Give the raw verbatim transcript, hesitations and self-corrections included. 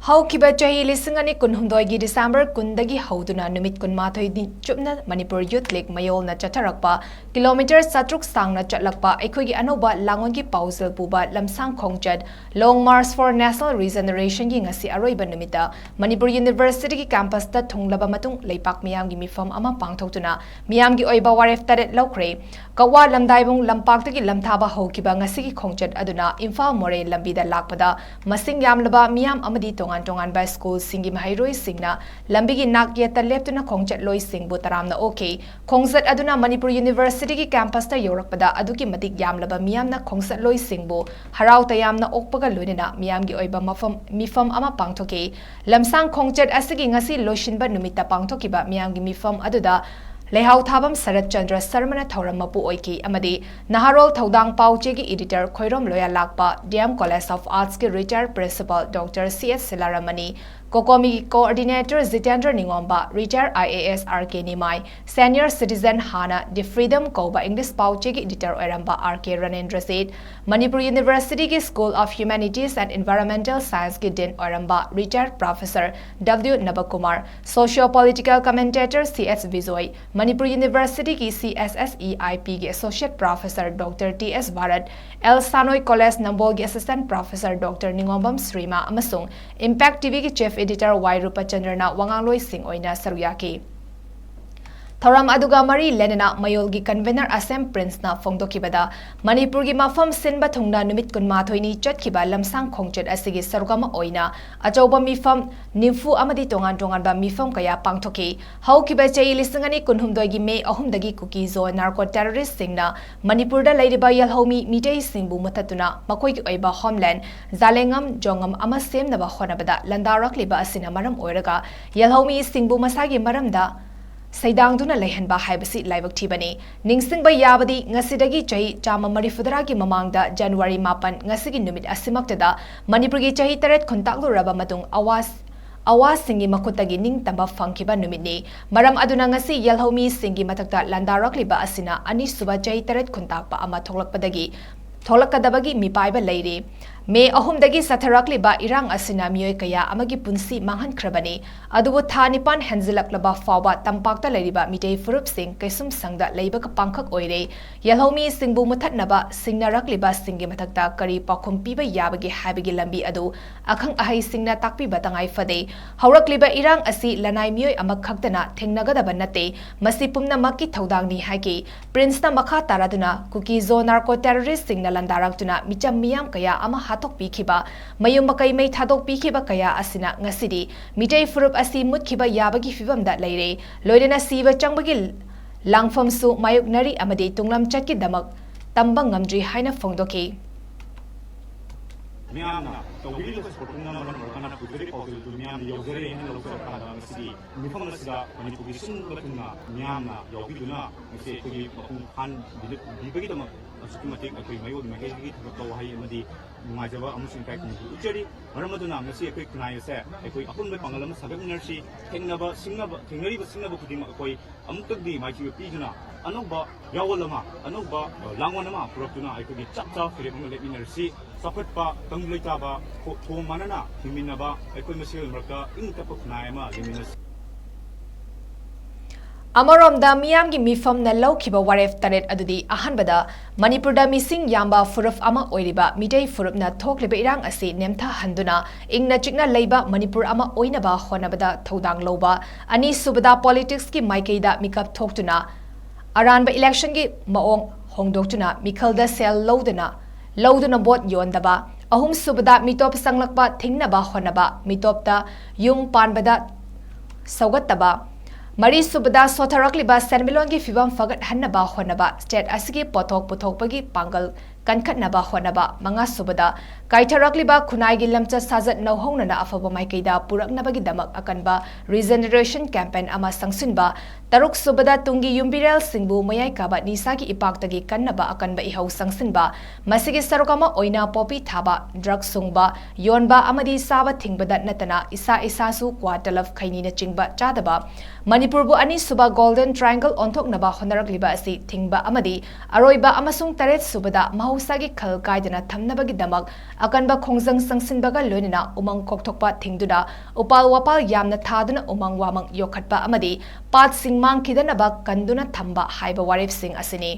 ꯍꯧꯈꯤꯕ ꯆꯍꯤ ꯂꯤꯁꯤꯡ ꯑꯅꯤ ꯀꯨꯟꯍꯨꯝꯗꯣꯏꯒꯤ ꯗꯤꯁꯦꯝꯕꯔ ꯀꯨꯟꯗꯒꯤ ꯍꯧꯗꯨꯅ ꯅꯨꯃꯤꯠ ꯀꯨꯟꯃꯥꯊꯣꯏꯅꯤ ꯆꯨꯞꯅ ꯃꯅꯤꯄꯨꯔ ꯌꯨꯊ ꯂꯤꯒ ꯃꯌꯣꯜꯅ ꯆꯠꯊꯔꯛꯄ ꯀꯤꯂꯣꯃꯤꯇꯔ ꯆꯥꯇ꯭ꯔꯨꯛ ꯁꯥꯡꯅ ꯆꯠꯂꯛꯄ ꯑꯩꯈꯣꯏꯒꯤ ꯑꯅꯧꯕ ꯂꯥꯡꯑꯣꯟꯒꯤ ꯄꯥꯎꯖꯦꯜ ꯄꯨꯕ ꯂꯝꯁꯥꯡ ꯈꯣꯡꯆꯠ Long March for National Regeneration ꯒꯤ ꯉꯁꯤ ꯑꯔꯣꯏꯕ ꯅꯨꯃꯤꯠꯇ ꯃꯅꯤꯄꯨꯔ ꯌꯨꯅꯤꯚꯔꯁꯤꯇꯤꯒꯤ ꯀꯦꯝꯄꯁꯇ ꯊꯨꯡꯂꯕ ꯃꯇꯨꯡ ꯂꯩꯄꯥꯛ ꯃꯤꯌꯥꯝꯒꯤ ꯃꯤꯐꯝ ꯑꯃ ꯄꯥꯡꯊꯣꯛꯇꯨꯅ ꯃꯤꯌꯥꯝꯒꯤ ꯑꯣꯏꯕ ꯋꯥꯔꯦꯞ ꯇꯔꯦꯠ ꯂꯧꯈ꯭ꯔꯦ꯫ ꯀꯛꯋꯥ ꯂꯝꯗꯥꯏꯕꯨꯡ ꯂꯝꯄꯥꯛꯇꯒꯤ ꯂꯝꯊꯥꯕ ꯍꯧꯈꯤꯕ ꯉꯁꯤꯒꯤ ꯈꯣꯡꯆꯠ ꯑꯗꯨꯅ ꯏꯝꯐꯥꯜ ꯃꯣꯔꯦ ꯂꯝꯕꯤꯗ ꯂꯥꯛꯄꯗ ꯃꯁꯤꯡ ꯌꯥꯝꯂꯕ ꯃꯤꯌꯥꯝ ꯑꯃꯗꯤ ꯇꯣꯉꯥꯟ ꯇꯣꯉꯥꯟꯕ ꯁ꯭ꯀꯨꯜꯁꯤꯡꯒꯤ ꯃꯍꯩꯔꯣꯏꯁꯤꯡꯅ ꯂꯝꯕꯤꯒꯤ ꯅꯥꯛ ꯌꯦꯠꯇ ꯂꯦꯞꯇꯨꯅ ꯈꯣꯡꯆꯠꯂꯣꯏꯁꯤꯡꯕꯨ ꯇꯔꯥꯝꯅ ꯑꯣꯛꯈꯤ꯫ ꯈꯣꯡꯆꯠ ꯑꯗꯨꯅ ꯃꯅꯤꯄꯨꯔ ꯌꯨꯅꯤꯚꯔꯁꯤꯇꯤꯒꯤ ꯀꯦꯝꯄꯁꯇ ꯌꯧꯔꯛꯄꯗ ꯑꯗꯨꯛꯀꯤ ꯃꯇꯤꯛ ꯌꯥꯝꯂꯕ ꯃꯤꯌꯥꯝꯅ ꯈꯣꯡꯆꯠꯂꯣꯏꯁꯤꯡꯕꯨ ꯍꯔꯥꯎ ꯇꯌꯥꯝꯅ ꯑꯣꯛꯄꯒ ꯂꯣꯏꯅꯅ ꯃꯤꯌꯥꯝꯒꯤ ꯑꯣꯏꯕ ꯃꯐꯝ, ꯃꯤꯐꯝ ꯑꯃ ꯄꯥꯡꯊꯣꯛꯈꯤ꯫ ꯂꯝꯁꯥꯡ ꯈꯣꯡꯆꯠ ꯑꯁꯤꯒꯤ ꯉꯁꯤ ꯂꯣꯏꯁꯤꯟꯕ ꯅꯨꯃꯤꯠꯇ ꯄꯥꯡꯊꯣꯛꯈꯤꯕ ꯃꯤꯌꯥꯝꯒꯤ ꯃꯤꯐꯝ ꯑꯗꯨꯗ ꯂꯩꯍꯥꯎ ꯊꯥꯕꯝ ꯁꯔꯠ ꯆꯟꯗ꯭ꯔ ꯁꯔꯃꯅ ꯊꯧꯔꯝ ꯃꯄꯨ ꯑꯣꯏꯈꯤ ꯑꯃꯗꯤ ꯅꯍꯥꯔꯣꯜ ꯊꯧꯗꯥꯡ ꯄꯥꯎꯆꯦꯒꯤ editor Khoirom ꯂꯣꯌꯥꯂꯥꯛꯄ, D M College of Arts ꯀꯤ retired principal Doctor C S ꯁꯤꯂꯥꯔꯥꯃꯅꯤ, ꯀꯣꯀꯣꯃꯤꯒꯤ coordinator Jitendra ꯅꯤꯉꯣꯝꯕ, retired I A S R K Nimai, senior citizen ꯍꯥꯟꯅ The Freedom ꯀꯧꯕ English ꯄꯥꯎꯆꯦꯒꯤ editor ꯑꯣꯏꯔꯝꯕ R K ꯔꯅꯦꯟꯗ꯭ꯔꯖꯤꯠ, ꯃꯅꯤꯄꯨꯔ ꯌꯨꯅꯤꯚꯔꯁꯤꯇꯤꯒꯤ School of Humanities and Environmental Science ꯀꯤ dean ꯑꯣꯏꯔꯝꯕ retired professor W ꯅꯕꯀꯨꯃꯥꯔ, socio-political commentator C S Bijoy, Manipur ꯌꯨꯅꯤꯚꯔꯁꯤꯇꯤꯒꯤ C S S E I P ꯒꯤ associate professor Doctor T S Bharat, L ꯁꯥꯅꯣꯏ College ꯅꯝꯕꯣꯜꯒꯤ assistant professor Doctor ꯅꯤꯉꯣꯝꯕꯝ ꯁ꯭ꯔꯤꯃꯥ ꯑꯃꯁꯨꯡ Impact T V ꯒꯤ chief editor Y ꯔꯨꯄꯆꯟꯗ꯭ꯔꯅ ꯋꯥꯉꯥꯡꯂꯣꯏꯁꯤꯡ ꯑꯣꯏꯅ ꯁꯔꯨꯛ ꯌꯥꯈꯤ꯫ ꯊꯧꯔꯝ ꯑꯗꯨꯒ ꯃꯔꯤ ꯂꯩꯅꯅ ꯃꯌꯣꯜꯒꯤ convener ꯑꯁꯦꯝ ꯄ꯭ꯔꯤꯟꯁꯅ ꯐꯣꯡꯗꯣꯛꯈꯤꯕꯗ, ꯃꯅꯤꯄꯨꯔꯒꯤ ꯃꯐꯝ ꯁꯤꯟꯕ ꯊꯨꯡꯅ ꯅꯨꯃꯤꯠ ꯀꯨꯟꯃꯥꯊꯣꯏꯅꯤ ꯆꯠꯈꯤꯕ ꯂꯝꯁꯥꯡ ꯈꯣꯡꯆꯠ ꯑꯁꯤꯒꯤ ꯁꯔꯨꯛ ꯑꯃ ꯑꯣꯏꯅ ꯑꯆꯧꯕ ꯃꯤꯐꯝ ꯅꯤꯐꯨ ꯑꯃꯗꯤ ꯇꯣꯉꯥꯟ ꯇꯣꯉꯥꯟꯕ ꯃꯤꯐꯝ ꯀꯌꯥ ꯄꯥꯡꯊꯣꯛꯈꯤ꯫ ꯍꯧꯈꯤꯕ ꯆꯍꯤ ꯂꯤꯁꯤꯡ ꯑꯅꯤ ꯀꯨꯟꯍꯨꯝꯗꯣꯏꯒꯤ ꯃꯦ ꯑꯍꯨꯝꯗꯒꯤ ꯀꯨꯀꯤꯖꯣ narco terrorist ꯁꯤꯡꯅ ꯃꯅꯤꯄꯨꯔꯗ ꯂꯩꯔꯤꯕ ꯌꯦꯜꯍꯧꯃꯤ ꯃꯤꯇꯩꯁꯤꯡꯕꯨ ꯃꯨꯊꯠꯇꯨꯅ ꯃꯈꯣꯏꯒꯤ ꯑꯣꯏꯕ homeland ꯖꯥꯂꯦꯡꯉꯝ ꯖꯣꯡꯉꯝ ꯑꯃ ꯁꯦꯝꯅꯕ ꯍꯣꯠꯅꯕꯗ ꯂꯥꯟꯗꯥꯔꯛꯂꯤꯕ ꯑꯁꯤꯅ ꯃꯔꯝ ꯑꯣꯏꯔꯒ ꯌꯦꯜꯍꯧꯃꯤꯁꯤꯡꯕꯨ ꯃꯁꯥꯒꯤ ꯃꯔꯝꯗ ꯁꯩꯗꯥꯡꯗꯨꯅ ꯂꯩꯍꯟꯕ ꯍꯥꯏꯕꯁꯤ ꯂꯥꯏꯕꯛ ꯊꯤꯕꯅꯤ꯫ ꯅꯤꯡꯁꯤꯡꯕ ꯌꯥꯕꯗꯤ ꯉꯁꯤꯗꯒꯤ ꯆꯍꯤ ꯆꯥꯝꯃ ꯃꯔꯤꯐꯨꯇꯔꯥꯒꯤ ꯃꯃꯥꯡꯗ January ꯃꯥꯄꯟ, ꯉꯁꯤꯒꯤ ꯅꯨꯃꯤꯠ ꯑꯁꯤꯃꯛꯇꯗ ꯃꯅꯤꯄꯨꯔꯒꯤ ꯆꯍꯤ ꯇꯔꯦꯠ ꯈꯨꯟꯇꯥꯛꯂꯨꯔꯕ ꯃꯇꯨꯡ ꯑꯋꯥꯁ-, ꯑꯋꯥꯁꯤꯡꯒꯤ ꯃꯈꯨꯠꯇꯒꯤ ꯅꯤꯡꯇꯝꯕ ꯐꯪꯈꯤꯕ ꯅꯨꯃꯤꯠꯅꯤ꯫ ꯃꯔꯝ ꯑꯗꯨꯅ ꯉꯁꯤ ꯌꯦꯜꯍꯧꯃꯤꯁꯤꯡꯒꯤ ꯃꯊꯛꯇ ꯂꯥꯟꯗꯥꯔꯛꯂꯤꯕ ꯑꯁꯤꯅ ꯑꯅꯤꯁꯨꯕ ꯆꯍꯤ ꯇꯔꯦꯠ ꯈꯨꯟꯇꯥꯛꯄ ꯑꯃ ꯊꯣꯛꯂꯛꯄꯗꯒꯤ ꯊꯣꯛꯂꯛꯀꯗꯕꯒꯤ ꯃꯤꯄꯥꯏꯕ ꯂꯩꯔꯤ꯫ ꯃꯦ ꯑꯍꯨꯝꯗꯒꯤ ꯆꯠꯊꯔꯛꯂꯤꯕ ꯏꯔꯥꯡ ꯑꯁꯤꯅ ꯃꯤꯑꯣꯏ ꯀꯌꯥ ꯑꯃꯒꯤ ꯄꯨꯟꯁꯤ ꯃꯥꯡꯍꯟꯈ꯭ꯔꯕꯅꯤ꯫ ꯑꯗꯨꯕꯨ ꯊꯥ ꯅꯤꯄꯥꯟ ꯍꯦꯟꯖꯤꯜꯂꯛꯂꯕ ꯐꯥꯎꯕ ꯇꯝꯄꯥꯛꯇ ꯂꯩꯔꯤꯕ ꯃꯤꯇꯩ ꯐꯨꯔꯨꯞꯁꯤꯡ ꯀꯩꯁꯨꯝ ꯁꯪꯗ ꯂꯩꯕꯒ ꯄꯥꯡꯈꯛ ꯑꯣꯏꯔꯦ꯫ ꯌꯦꯜꯍꯧꯃꯤꯁꯤꯡꯕꯨ ꯃꯨꯊꯠꯅꯕ ꯁꯤꯡꯅꯔꯛꯂꯤꯕꯁꯤꯡꯒꯤ ꯃꯊꯛꯇ ꯀꯔꯤ ꯄꯥꯎꯈꯨꯝ ꯄꯤꯕ ꯌꯥꯕꯒꯦ ꯍꯥꯏꯕꯒꯤ ꯂꯝꯕꯤ ꯑꯗꯨ ꯑꯈꯪ ꯑꯍꯩꯁꯤꯡꯅ ꯇꯥꯛꯄꯤꯕ ꯇꯉꯥꯏ ꯐꯗꯦ꯫ ꯍꯧꯔꯛꯂꯤꯕ ꯏꯔꯥꯡ ꯑꯁꯤ ꯂꯅꯥꯏ ꯃꯤꯑꯣꯏ ꯑꯃꯈꯛꯇꯅ ꯊꯦꯡꯅꯒꯗꯕ ꯅꯠꯇꯦ, ꯃꯁꯤ ꯄꯨꯝꯅꯃꯛꯀꯤ ꯊꯧꯗꯥꯡꯅꯤ ꯍꯥꯏꯈꯤ꯫ ꯄ꯭ꯔꯤꯟꯁꯅ ꯃꯈꯥ ꯇꯥꯔꯗꯨꯅ ꯀꯨꯀꯤꯖꯣ ꯅꯥꯔꯀꯣ ꯇꯦꯔꯣꯔꯤꯁꯁꯤꯡꯅ ꯂꯥꯟꯗꯥꯔꯛꯇꯨꯅ ꯃꯤꯆꯝ ꯃꯤꯌꯥꯝ ꯀꯌꯥ ꯑꯃ ꯍꯥꯠꯇꯣꯛꯄꯤꯈꯤꯕ, ꯃꯌꯨꯝ ꯃꯀꯩ ꯃꯩ ꯊꯥꯗꯣꯛꯄꯤꯈꯤꯕ ꯀꯌꯥ ꯑꯁꯤꯅ ꯉꯁꯤꯗꯤ ꯃꯤꯇꯩ ꯐꯨꯔꯨꯞ ꯑꯁꯤ ꯃꯨꯠꯈꯤꯕ ꯌꯥꯕꯒꯤ ꯐꯤꯕꯝꯗ ꯂꯩꯔꯦ꯫ ꯂꯣꯏꯅꯅ ꯁꯤꯕ ꯆꯪꯕꯒꯤ ꯂꯥꯡꯐꯝꯁꯨ ꯃꯥꯌꯣꯛꯅꯔꯤ ꯑꯃꯗꯤ ꯇꯨꯡꯂꯝ ꯆꯠꯀꯤꯗꯃꯛ ꯇꯝꯕ ꯉꯝꯗ꯭ꯔꯤ ꯍꯥꯏꯅ ꯐꯣꯡꯗꯣꯛꯈꯤ꯫ ꯃꯤꯌꯥꯝꯅ ꯇꯧꯕꯤꯔꯤꯕ ꯁꯄꯣꯔꯠꯇꯨꯅ ꯃꯔꯝ ꯑꯣꯏꯔꯀꯥꯟꯗ ꯄꯨꯖꯔꯤ ꯄꯥꯎꯖꯦꯜꯗꯨ ꯃꯤꯌꯥꯝꯅ ꯌꯧꯖꯔꯦ ꯍꯥꯏꯅ ꯂꯧꯖꯔꯀꯥꯟꯗ ꯉꯁꯤꯗꯤ ꯃꯤꯐꯝ ꯑꯁꯤꯗ ꯃꯅꯤꯄꯨꯔꯒꯤ ꯁꯤꯟꯕ ꯊꯨꯡꯅ ꯃꯤꯌꯥꯝꯅ ꯌꯥꯎꯕꯤꯗꯨꯅ ꯉꯁꯤ ꯑꯩꯈꯣꯏꯒꯤ ꯃꯄꯨꯡ ꯐꯥꯍꯟꯕꯤꯕꯒꯤꯗꯃꯛ ꯑꯁꯨꯛꯀꯤ ꯃꯇꯤꯛ ꯑꯩꯈꯣꯏ ꯃꯥꯌꯣꯛ ꯃꯥꯏꯀꯩꯗꯒꯤ ꯊꯕꯛ ꯇꯧ ꯋꯥꯍꯩ ꯑꯃꯗꯤ ꯅꯨꯡꯉꯥꯏꯖꯕ ꯑꯃꯁꯨꯡ ꯏꯀꯥꯏ ꯈꯨꯝꯅꯕ ꯎꯠꯆꯔꯤ꯫ ꯃꯔꯝ ꯑꯗꯨꯅ ꯉꯁꯤ ꯑꯩꯈꯣꯏ ꯈꯨꯟꯅꯥꯏ ꯑꯁꯦ ꯑꯩꯈꯣꯏ ꯑꯄꯨꯟꯕ ꯄꯥꯡꯒꯜ ꯑꯃ ꯁꯥꯒꯠꯃꯤꯟꯅꯔꯁꯤ꯫ ꯊꯦꯡꯅꯕ ꯁꯤꯡꯅꯕ ꯊꯦꯡꯅꯔꯤꯕ ꯁꯤꯡꯅꯕ ꯈꯨꯗꯤꯡꯃꯛ ꯑꯩꯈꯣꯏ ꯑꯃꯨꯛꯇꯪꯗꯤ ꯃꯥꯏꯊꯤꯕ ꯄꯤꯗꯨꯅ ꯑꯅꯧꯕ ꯌꯥꯑꯣꯜ ꯑꯃ, ꯑꯅꯧꯕ ꯂꯥꯡꯑꯣꯜ ꯑꯃ ꯄꯨꯔꯛꯇꯨꯅ ꯑꯩꯈꯣꯏꯒꯤ ꯆꯞ ꯆꯥꯕ ꯐꯤꯔꯦꯞ ꯑꯃ ꯂꯦꯞꯃꯤꯟꯅꯔꯁꯤ꯫ ꯆꯥꯎꯈꯠꯄ, ꯇꯪꯗꯨ ꯂꯩꯇꯥꯕ, ꯊꯣ-, ꯊꯣꯡ ꯃꯥꯟꯅꯅ ꯍꯤꯡꯃꯤꯟꯅꯕ, ꯑꯩꯈꯣꯏ ꯃꯁꯦꯜ ꯃꯔꯛꯇ ꯏꯪ ꯇꯞꯄ ꯈꯨꯟꯅꯥꯏ ꯑꯃ ꯂꯩꯃꯤꯟꯅꯁꯤ꯫ ꯑꯃꯔꯣꯝꯗ ꯃꯤꯌꯥꯝꯒꯤ ꯃꯤꯐꯝꯅ ꯂꯧꯈꯤꯕ ꯋꯥꯔꯦꯞ ꯇꯔꯦꯠ ꯑꯗꯨꯗꯤ ꯑꯍꯥꯟꯕꯗ ꯃꯅꯤꯄꯨꯔꯗ ꯃꯤꯁꯤꯡ ꯌꯥꯝꯕ ꯐꯨꯔꯨꯞ ꯑꯃ ꯑꯣꯏꯔꯤꯕ ꯃꯤꯇꯩ ꯐꯨꯔꯨꯞꯅ ꯊꯣꯛꯂꯤꯕ ꯏꯔꯥꯡ ꯑꯁꯤ ꯅꯦꯝꯊꯍꯟꯗꯨꯅ ꯏꯪꯅ ꯆꯤꯛꯅ ꯂꯩꯕ ꯃꯅꯤꯄꯨꯔ ꯑꯃ ꯑꯣꯏꯅꯕ ꯍꯣꯠꯅꯕꯗ ꯊꯧꯗꯥꯡ ꯂꯧꯕ, ꯑꯅꯤꯁꯨꯕꯗ ꯄꯣꯂꯤꯇꯤꯛꯁꯀꯤ ꯃꯥꯏꯀꯩꯗ ꯃꯤꯀꯞ ꯊꯣꯛꯇꯨꯅ ꯑꯔꯥꯟꯕ ꯏꯂꯦꯛꯁꯟꯒꯤ ꯃꯑꯣꯡ ꯍꯣꯡꯗꯣꯛꯇꯨꯅ ꯃꯤꯈꯜꯗ ꯁꯦꯜ ꯂꯧꯗꯨꯅ, ꯂꯧꯗꯨꯅ ꯚꯣꯠ ꯌꯣꯟꯗꯕ, ꯑꯍꯨꯝꯁꯨꯕꯗ ꯃꯤꯇꯣꯞ ꯆꯪꯂꯛꯄ ꯊꯤꯡꯅꯕ ꯍꯣꯠꯅꯕ, ꯃꯤꯇꯣꯞꯇ ꯌꯨꯝ ꯄꯥꯟꯕꯗ ꯁꯧꯒꯠꯇꯕ, ꯃꯔꯤꯁꯨꯕꯗ ꯁꯣꯊꯔꯛꯂꯤꯕ ꯁꯦꯟꯃꯤꯠꯂꯣꯟꯒꯤ ꯐꯤꯕꯝ ꯐꯒꯠꯍꯟꯅꯕ ꯍꯣꯠꯅꯕ, ꯁ꯭ꯇꯦꯠ ꯑꯁꯤꯒꯤ ꯄꯣꯠꯊꯣꯛ ꯄꯨꯊꯣꯛꯄꯒꯤ ꯄꯥꯡꯒꯜ ꯀꯟꯈꯠꯅꯕ ꯍꯣꯠꯅꯕ, ꯃꯉꯥꯁꯨꯕꯗ ꯀꯥꯏꯊꯔꯛꯂꯤꯕ ꯈꯨꯟꯅꯥꯏꯒꯤ ꯂꯝꯆꯠ ꯁꯥꯖꯠ ꯅꯧꯍꯧꯅꯅ ꯑꯐꯕ ꯃꯥꯏꯀꯩꯗ ꯄꯨꯔꯛꯅꯕꯒꯤꯗꯃꯛ ꯑꯀꯟꯕ ꯔꯤꯖꯦꯅꯦꯔꯦꯁꯟ ꯀꯦꯝꯄꯦꯟ ꯑꯃ ꯆꯪꯁꯤꯟꯕ, ꯇꯔꯨꯛꯁꯨꯕꯗ ꯇꯨꯡꯒꯤ ꯌꯨꯝꯕꯤꯔꯦꯜꯁꯤꯡꯕꯨ ꯃꯌꯥꯏ ꯀꯥꯕ ꯅꯤꯁꯥꯒꯤ ꯏꯄꯥꯛꯇꯒꯤ ꯀꯟꯅꯕ ꯑꯀꯟꯕ ꯏꯍꯧ ꯆꯪꯁꯤꯟꯕ, ꯃꯁꯤꯒꯤ ꯁꯔꯨꯛ ꯑꯃ ꯑꯣꯏꯅ ꯄꯣꯄꯤ ꯊꯥꯕ, ꯗ꯭ꯔꯒ ꯁꯨꯡꯕ, ꯌꯣꯟꯕ ꯑꯃꯗꯤ ꯆꯥꯕ ꯊꯤꯡꯕꯗ ꯅꯠꯇꯅ ꯏꯁꯥ ꯏꯁꯥꯁꯨ ꯀ꯭ꯋꯥ ꯇꯂꯕ ꯈꯩꯅꯤꯅꯆꯤꯡꯕ ꯆꯥꯗꯕ, ꯃꯅꯤꯄꯨꯔꯕꯨ ꯑꯅꯤꯁꯨꯕ ꯒꯣꯜꯗꯟ ꯇ꯭ꯔꯥꯏꯡꯒꯜ ꯑꯣꯟꯊꯣꯛꯅꯕ ꯍꯣꯠꯅꯔꯛꯂꯤꯕ ꯑꯁꯤ ꯊꯤꯡꯕ ꯑꯃꯗꯤ ꯑꯔꯣꯏꯕ ꯑꯃꯁꯨꯡ ꯇꯔꯦꯠꯁꯨꯕꯗ ꯃꯍꯧ ꯃꯍꯧꯁꯥꯒꯤ ꯈꯜ ꯀꯥꯏꯗꯅ ꯊꯝꯅꯕꯒꯤꯗꯃꯛ ꯑꯀꯟꯕ ꯈꯣꯡꯖꯪ ꯆꯪꯁꯤꯟꯕꯒ ꯂꯣꯏꯅꯅ ꯎꯃꯪ ꯀꯣꯛꯊꯣꯛꯄ ꯊꯤꯡꯗꯨꯅ ꯎꯄꯥꯜ ꯋꯥꯄꯥꯜ ꯌꯥꯝꯅ ꯊꯥꯗꯨꯅ ꯎꯃꯪ ꯋꯥꯃꯪ ꯌꯣꯛꯈꯠꯄ ꯑꯃꯗꯤ ꯄꯥꯠꯁꯤꯡ ꯃꯥꯡꯈꯤꯗꯅꯕ ꯀꯟꯗꯨꯅ ꯊꯝꯕ ꯍꯥꯏꯕ ꯋꯥꯔꯦꯞꯁꯤꯡ ꯑꯁꯤꯅꯤ꯫